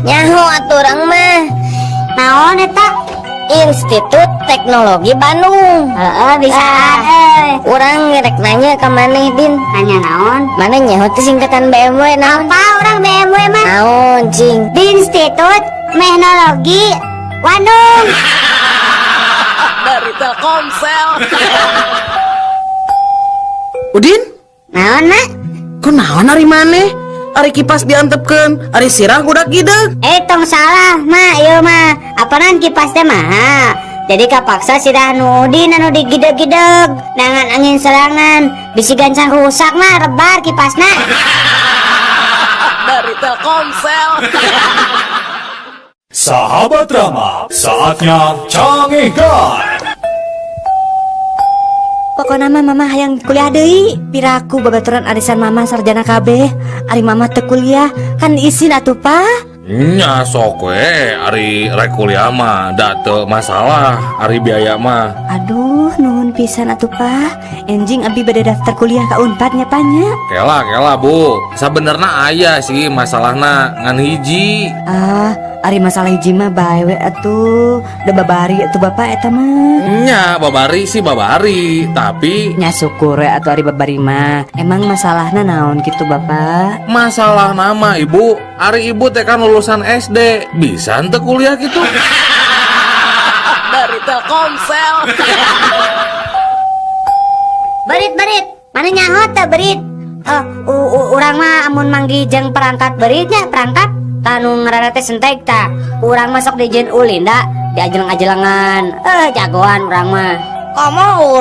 Nyaho atuh urang mah. Naon eta? Institut Teknologi Bandung. Heeh, bisaan euy. Urang rek nanya ka maneh, Din. Nanya naon? Maneh nyaho teh singkatan BMW naon? Apa urang BMW mah? Naon, cing? Di Institut Teknologi Bandung. Dari Telkomsel. Udin? Naon, Mak? Ku naon ari maneh? Ari kipas diantepkeun, ari sirah gudak gideug. Tong salah, Mak, ieu mah. Apanan kipas teh mah? Jadi kapaksa sirah nu Udin anu digideg-gideg. Nangan angin serangan, bisi gancang rusak mah rebar kipasna. Dari Telkomsel. Sahabat Rama, saatnya Canggihkan. Pokokna mah mama hayang kuliah deui. Piraku babaturan arisan mama sarjana kabeh. Ari mama teu kuliah, kan izin atuh, Pak. Nya sok we, ari rek kuliah mah da teu masalah, ari biaya mah. Aduh, nuhun pisan atuh, Pak. Enjing abi bade daftar kuliah ka Unpad nya, Pak nya. Kela, kela, Bu. Sabenerna aya sih masalahna ngan hiji. Ah, ari masalah hiji mah bae we atuh. Da babari atuh bapak eta mah. Nya, babari sih babari, tapi nya syukur we atuh ari babari mah. Emang masalahna naon kitu bapak? Masalah nama ibu, ari ibu teh kan lulusan SD, bisa henteu kuliah gitu. Dari Telkomsel. Berit-berit, mana nyaho teh berit? Urang mah amun manggih jeung perangkat beritnya, perangkat tanu ngaranna teh sentek ta. Urang mah sok dijieun ulin da, diajeleng-ajelengan. Jagoan urang mah. Komo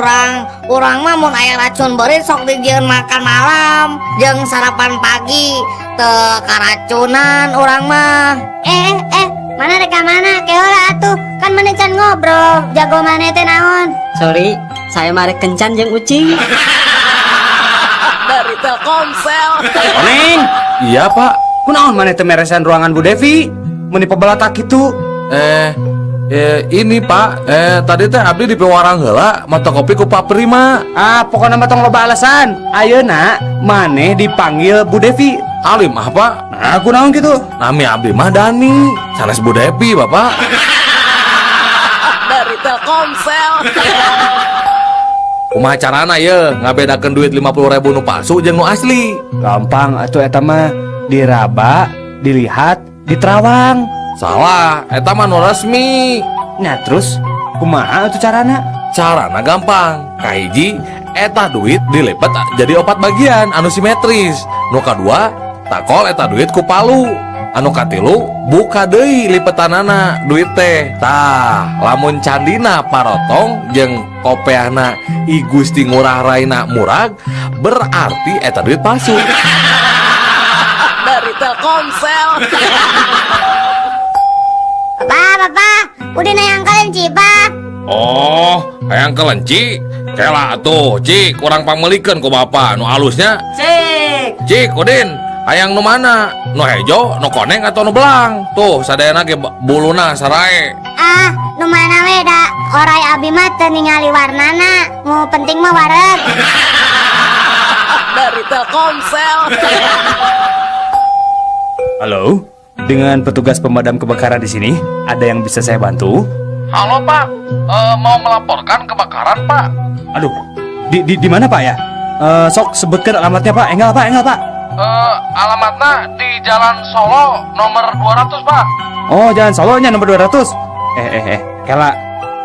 urang mah mun aya racun beurit sok dijieun makan malam jeung sarapan pagi, teu karacunan urang mah. Mana rek ka mana? Kehola atuh, kan maneh can ngobrol, jago maneh teh naon? Sorry, saya mah rek kencan jeung ucing. Dari Telkomsel. Oneng. Iya, Pak. Kunaon maneh teu meresan ruangan Bu Devi? Meuni pebelatak kitu. Ini Pak, tadi teh abdi di pewarang heula mata kopi ku Pak Prima. Ah, pokokna mah tong loba alasan. Ayeuna maneh dipanggil Bu Devi. Alim ah, Pak. Nah, kunaon kitu? Nami abdi mah Dani, sanes Bu Devi, Bapak. Dari Telkomsel. Kumaha carana ye ngabedakeun duit 50.000 nu palsu jeung nu asli? Gampang atuh eta mah, diraba, dilihat, diterawang. Salah, eta mah nu resmi. Nah terus kumaha atuh carana? Carana gampang. Kahiji, eta duit dilipet jadi 4 bagian anu simetris. Nu kadua, takol eta duit ku palu. Anu katilu, buka deui lipetanana duit teh. Tah, lamun candina parotong jeung kopeahna I Gusti Ngurah Raina murag, berarti eta duit palsu. Dari Telkomsel. Bapak, bapak, udah nayang kelenci, Pak. Oh, hayang kelenci? Kela atuh, Cik, kurang pangmelikeun ku bapak nu alusnya. Cik. Cik, Udin, hayang nu mana? Nu hejo, nu koneng atau nu belang? Tuh, sadayana ge buluna sarae. Ah, nu mana we da orai abi mah teu ningali warnana. Nu penting mah wareg. Dari Telkomsel. Halo, dengan petugas pemadam kebakaran di sini, ada yang bisa saya bantu? Halo Pak, mau melaporkan kebakaran Pak. Aduh, di mana Pak ya? Sok sebutkan alamatnya Pak. Enggak Pak, enggak Pak. Alamatnya di Jalan Solo nomor 200 Pak. Oh, Jalan Solonya nomor 200. Kela,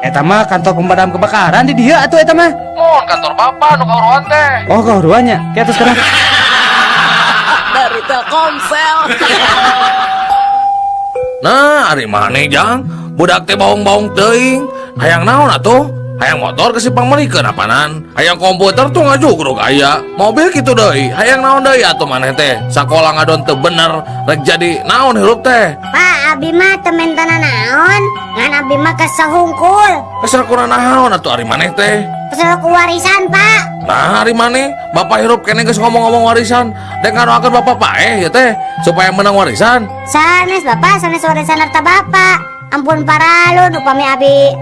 eta mah kantor pemadam kebakaran di dia atuh eta mah. Mohon kantor Bapak nu kahuruan teh. Oh, kahuruannya. Kayak terus sekarang. Dari Telkomsel. Nah, ari maneh jang? Budak teh baung-baung teuing. Hayang naon atuh? Hayang motor ke si pangmelikeun apanan? Hayang komputer tuh ngajugrug aya. Mobil kitu deui. Hayang naon deui atuh maneh teh? Sakola ngadon teu bener, rek jadi naon hirup teh? Pak, abi mah teu mentana naon? Ngan abi mah kesel hungkul. Kesel kurang naon atuh ari maneh teh? Kesel ku warisan, Pak. Nah, ari maneh bapak hirup keneh geus ngomong-ngomong warisan. Dek ngadoakeun bapak paeh ieu teh supaya menang warisan. Sanes bapak, sanes warisan harta bapak. Ampun paralun upami abi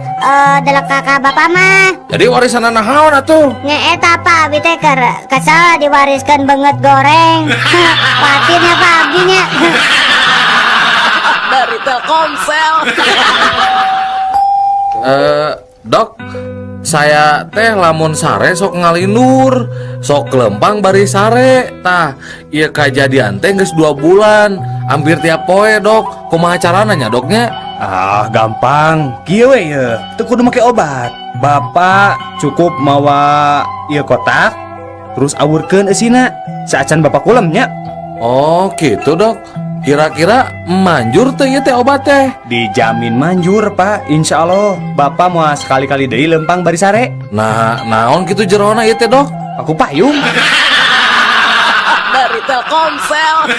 delek ka bapak mah. Jadi warisan naon atuh? Nya eta Pak, abi teh keur kesel diwariskeun beungeut goreng. Patirnya Pak abi nya. Dari Telkomsel. Dok, saya teh lamun sare sok ngalindur, sok lempang bari sare. Tah, ieu kajadian teh geus 2 bulan, hampir tiap poe, Dok. Kumaha carana nya, Doknya? Ah, gampang. Kieu we ye, teu kudu make obat. Bapak cukup mawa ieu kotak, terus awurkeun eusina. Saacan bapak kulem nya. Oh, gitu, Dok. Kira-kira manjur teh ieu teh obat teh? Dijamin manjur, Pak. Insya Allah bapak mau sekali-kali deui lempang bari sare. Nah, naon kitu jerona ieu teh, Dok? Aku payung. Dari Telkomsel.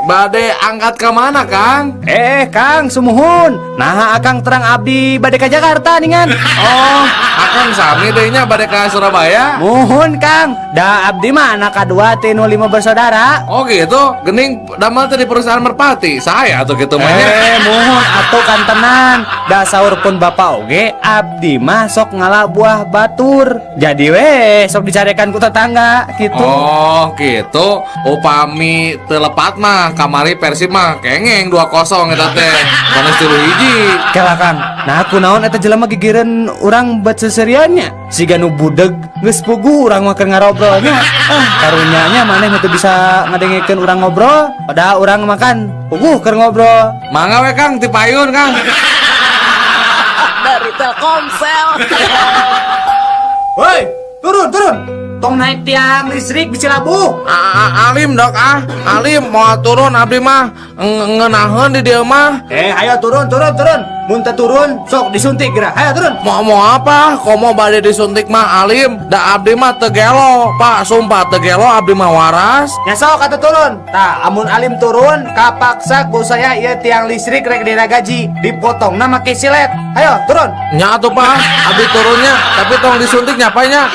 Bade angkat ke mana, Kang? Kang, sumuhun. Nah, Akang terang abdi bade ke Jakarta ningan. Oh, Akang sami deui nya bade ke Surabaya? Muhun, Kang. Da abdi mah anak kadua teh nu 5 bersaudara. Oh, gitu. Gening damel teh di perusahaan Merpati. Saya atuh kitu mah nya. Muhun atuh kantenan. Da saur pun bapak oge abdi mah sok ngala buah batur. Jadi we sok dicarekan ku tetangga gitu. Oh, gitu. Upami teu lepat mah kamari Persib mah kengeng 2-0 eta teh. Sanes 3-1. Kela Kang. Nah, kunaon eta jelema gigireun urang bet seseriannya. Siga nu budeg geus puguh urang mah keur ngarobrolnya. Ah, karunyanya maneh mah teu bisa ngadengekeun urang ngobrol, padahal urang makan puguh keur ngobrol. Mangga we Kang ti payun Kang. Dari Telkomsel. Woi, turun turun. Tong naik tiang listrik bisa labuh. Alim dok ah, alim mau turun abdi mah ngenaheun di dieu mah. Ayo turun turun turun. Mun teu turun sok disuntik geura. Ayo turun. Mau apa? Komo bade disuntik mah alim. Da abdi mah teu gelo, Pak, sumpah teu gelo abdi mah waras. Nya sok atuh turun. Tah, amun alim turun kapaksa ku saya ieu tiang listrik rek dina gaji dipotongna make silet. Ayo turun. Nya atuh Pak, abdi turunnya tapi tong disuntik nya Pak nya.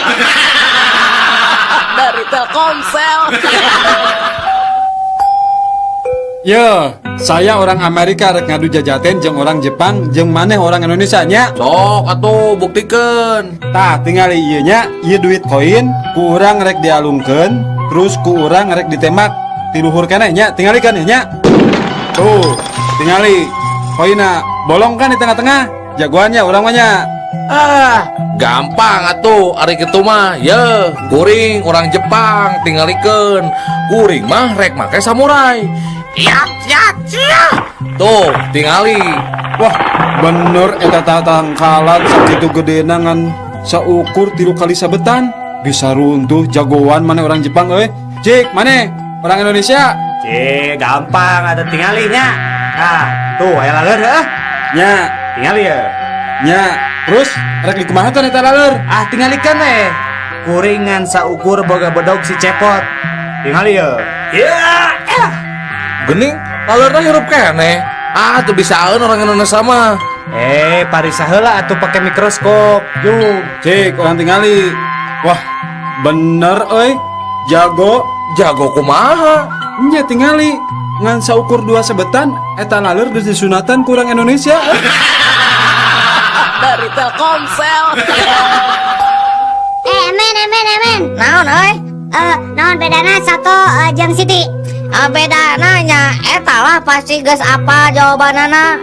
Dari Telkomsel. Yo, saya orang Amerika rek ngadu jajaten jeung orang Jepang jeung maneh orang Indonesia nya. Sok atuh buktikeun. Tah, tingali ieu nya, ieu duit koin ku urang rek dialungkeun, terus ku urang rek ditembak ti luhur keneh nya, tingali kan nya. Tuh, tingali koinna bolong kan di tengah-tengah. Jagoannya urang mah nya. Ah, gampang atuh ari kitu mah. Ye, kuring orang Jepang tingalikeun. Kuring mah rek make samurai. Ya, ya, ya. Tuh, tingali. Wah, bener eta tatangkalan sakitu gedena ngan saukur 3 kali sabetan. Bisa runtuh jagoan mana orang Jepang euy. Cik, mana orang Indonesia? Cik, gampang ada tingalinya. Nah, tuh aya laleur heuh. Nya, tingali ya. Nya, terus rek dikumaha teh eta laleur? Ah, tingalikeun we. Kuringan saukur boga bedog si Cepot. Tingali ya. Ya, elah. Gening, laleurna hirup keneh. Ah, tuh bisaeun orang Indonesia mah. Parisa heula atuh pake mikroskop. Yuk, cik, orang tingali. Wah, bener euy. Jago. Jago kumaha? Nya tingali. Ngan saukur 2 sebetan eta laleur geus disunatan kurang Indonesia. Dari Telkomsel. Emen. Naon euy? Naon bedana soto jeung Siti? Bedana nya eta lah pasti geus apa jawabanana.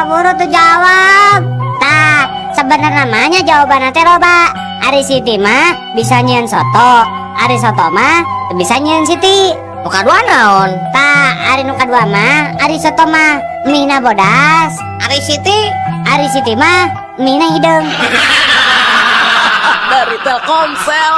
Buru tuh jawab. Tah, sebenarnya namanya jawabanna teh loba. Ari Siti mah bisa nyieun soto, ari soto mah teu bisa nyieun Siti. Nu kadua naon? Tah, ari nu kadua mah ari soto mah mihna bodas. Ari Siti? Ari Siti mah mihna hideung. Dari Telkomsel.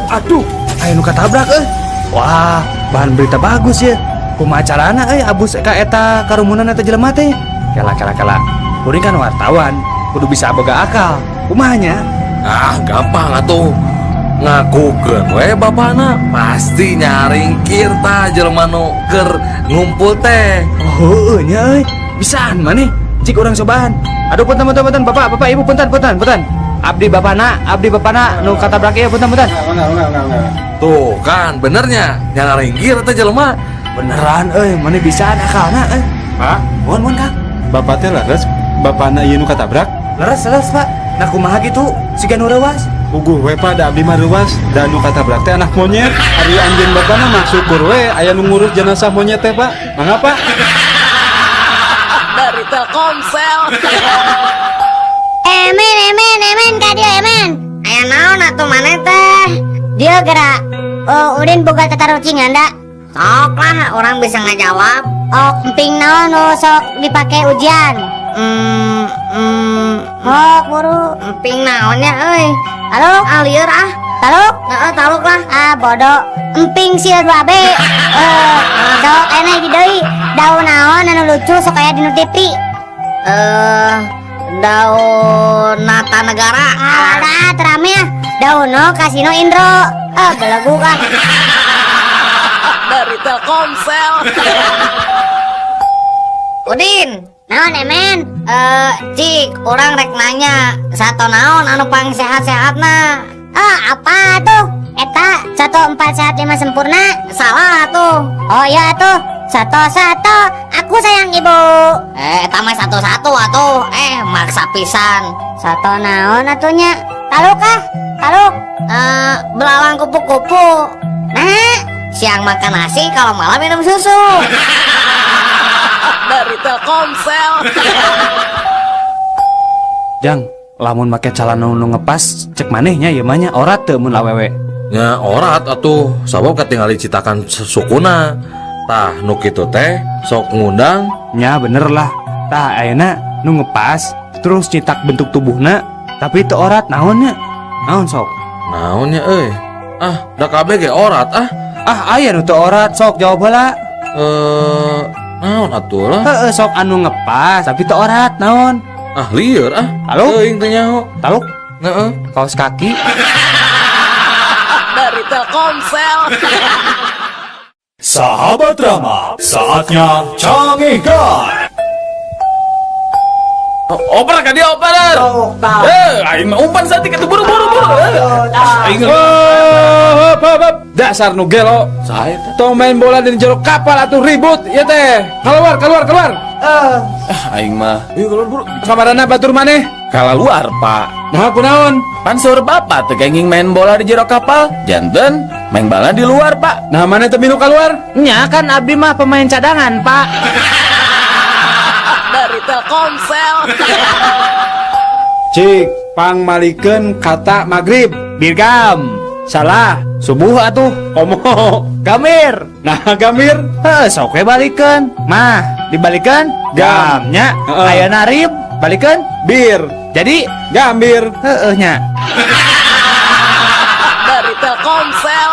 Aduh, aya nu katabrak euy. Wah, bahan berita bagus ya. Kumaha carana euy abus ka eta karumunan eta jelema teh? Kela kela kela. Kuring kan wartawan, kudu bisa boga akal. Kumaha nya? Ah, gampang atuh. Ngakukeun we bapana pasti nyaringkir tah jelema nu keur ngumpul teh. Oh, heueuh nya euy. Bisaan maneh? Cik urang cobaan. Aduh, punten punten punten bapak, bapak ibu punten punten punten. Abdi bapana nu katabrak ieu punten punten. Enggak. Tuh kan benernya nyaringkir teh jelema. Beneran euy, maneh bisaan akalna euy. Pak, mohon Kang. Bapak teh leres, bapana ieu nu katabrak? Leres leres Pak. Nah kumaha kitu? Siga nu reuas. Puguh we Pak, da abdi mah reuas, da nu katabrak teh anak monyet. Ari anjeun bapana mah syukur we aya nu ngurus jenazah monyet teh Pak. Mangga Pak. Dari Telkomsel. Emen ka dieu emen. Aya naon atuh maneh teh? Dieu gerak. Oh, Udin boga tatarucingan da. Sok lah, orang bisa ngajawab. Oh, emping naon nu sok dipake ujian? Oh, buru. Emping naonnya euy? Taluk? Ah, lieur ah. Taluk? Heeh, taluk lah. Ah, bodoh. Emping sil 2B. Sok enak di deui. Daun naon anu lucu sok aya di nu TV? Daun Nata Negara. Ah, dah terame ah. Daun no Kasino Indro. Ah, belegu ah. Dari Telkomsel. Udin. Naon emen? Cik, orang rek nanya, sato naon anu pang sehat-sehatna? Ah, apa tuh? Eta 1 4 sehat 5 sempurna. Salah tuh. Oh iya tuh. 1 1 aku sayang ibu. Eta mah 1 1 atuh. Maksa pisan. Sato naon atunya? Taluk ah? Taluk. Belalang kupu-kupu. Nah, siang makan nasi, kalau malam minum susu. Dari Telkomsel. Jang, lamun make calana nu ngepas cek manehnya ieu mah nya orat teu mun awewe. Nya orat atuh, sabab katingali citakan sukuna. Tah nu kitu teh sok ngundang. Nya bener lah. Tah ayeuna nu ngepas terus nyitak bentuk tubuhna tapi teu orat naonnya? Naon sok? Naonnya euy? Ah, da kabeh ge orat ah. Ah, aya nu teu orat sok jawab heula. Naon atuh lah? Heeh, sok anu ngepas tapi teu orat naon? Ah, lieur ah. Taluk? Teuing teu nyaho. Taluk? Heeh. Kaos kaki. Dari Telkomsel. Sahabat Rama, saatnya canggihkan. Oper ka dia oper. Aing mah umpan saeutik atuh buru buru buru. Aing hop hop hop. Dasar nu gelo. Saha eta? Tong main bola di jero kapal atuh ribut ieu teh. Keluar keluar keluar. Aing mah. Yuk keluar buru. Kamarana batur maneh? Kalaluar, Pak. Nah, kunaon? Pan saur bapak teu kenging main bola di jero kapal. Janten main bola di luar, Pak. Nah, maneh teu milu keluar? Nya kan abdi mah pemain cadangan, Pak. Dari Telkomsel. Cik, pangmalikeun kata maghrib. Birgam. Salah. Subuh atuh. Komo. Gamir. Nah, gamir. Heuh, sok we balikeun. Mah, dibalikeun? Gam. Nya. Heeh. Ayeuna rib, balikeun? Bir. Jadi gambir. Heeh nya. Dari Telkomsel.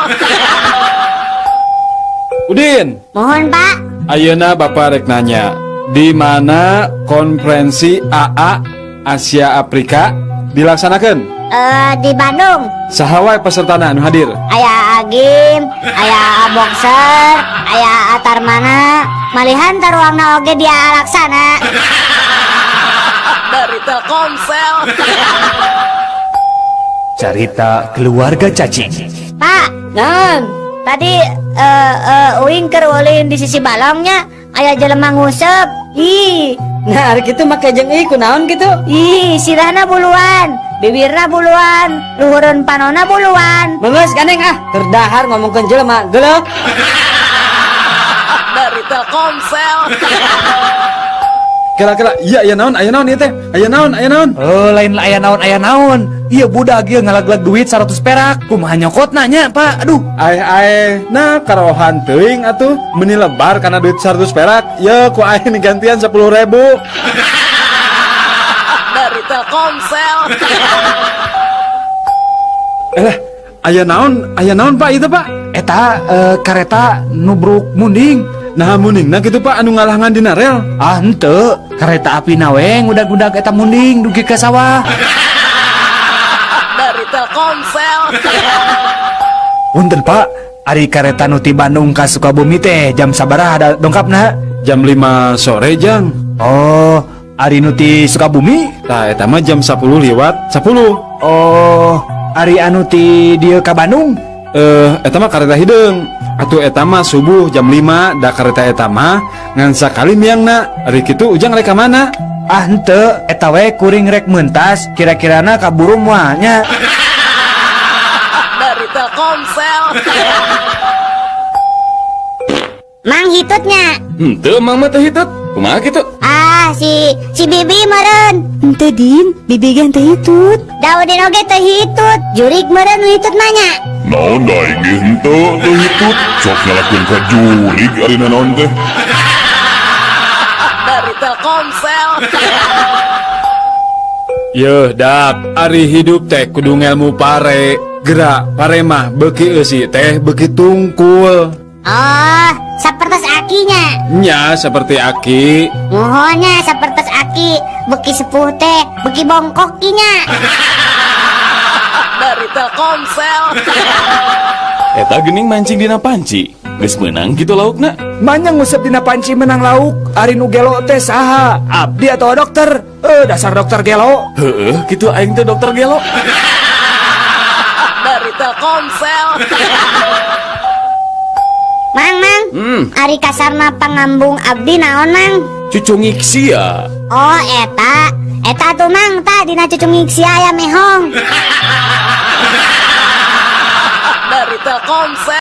Udin. Mohon, Pak. Ayeuna Bapak rek nanya, di mana konferensi AA Asia Afrika dilaksanakan? Di Bandung. Saha wae pesertana anu hadir? Aya Agim, aya Boxer, aya Atarmana, malihan taruangna oge dia laksana. Dari Telkomsel. Cerita keluarga cacing. Pak, Nan. Tadi uing keur ulin di sisi balongnya aya jelema nguseup. Ih. Nah, ari kitu make jeung ih kunaon kitu? Ih, sirahna buluan, bibirna buluan, luhureun panona buluan. Geus gandeng ah, keur dahar ngomongkeun jelema, geuleuh. Dari Telkomsel. Kira-kira iya aya naon, aya naon ieu teh? Aya naon, aya naon? Oh, lain aya naon, aya naon. Iya budak ieu ngalaglag duit 100 perak. Kumaha nyokotna nya, Pak? Aduh. Aeh aeh, nah karohan teuing atuh meuni lebar kana duit 100 perak. Ye ku aing digantian 10.000. Dari Telkomsel. Elah, aya naon Pak itu Pak? Eta kareta nubruk munding. Nah mundingna kitu Pak anu ngalangan dina rel. Ah henteu, kereta api na we ngudag-ngudag eta munding dugi ka sawah. Dari Telkomsel. Punten Pak, ari kareta nu ti Bandung ka Sukabumi teh jam sabaraha ada dongkapna? Jam 5 sore, Jang. Oh, ari nu ti Sukabumi? Tah eta mah jam 10 lewat 10. Oh, ari anu ti dieu ka Bandung? Eta mah kareta hideung. Atuh eta mah subuh jam 5 da kareta eta mah ngan sakali miangna. Ari kitu Ujang rek ka mana? Ah henteu, eta we kuring rek mentas, kira-kirana kaburu moal nya. Dari Telkomsel. Mang hitutnya. Henteu mang mah teu hitut. Kumaha kitu? Ah, si Bibi meureun. Henteu Din, Bibi ge henteu hitut. Daudin oge teu hitut, jurig meureun nu hitut mah nya. Naon da aing ge henteu teu hitut, sok nyalakeun ka jurig ari naon teh. Dari Telkomsel. Yeuh dak, ari hidup teh kudu ngelmu pare. Gerak pare mah beuki eusi teh beuki tungkul. Oh, sapertos akinya. Nya seperti aki. Muhonnya sapertos aki, beuki sepuh teh, beuki bongkok kinya. Dari Telkomsel. Eta geuning mancing dina panci. Geus meunang kitu laukna. Manya ngusep dina panci menang lauk, ari nu gelo teh saha? Abdi atau dokter? Dasar dokter gelo. Heueuh, kitu aing teh dokter gelo. Dari Telkomsel. Mang, mang. Ari kasarna pangambung abdi naon, Mang? Cucungik sia. Oh, eta. Eta tuh Mang, ta dina cucungik sia aya mehong. Dari Telkomsel.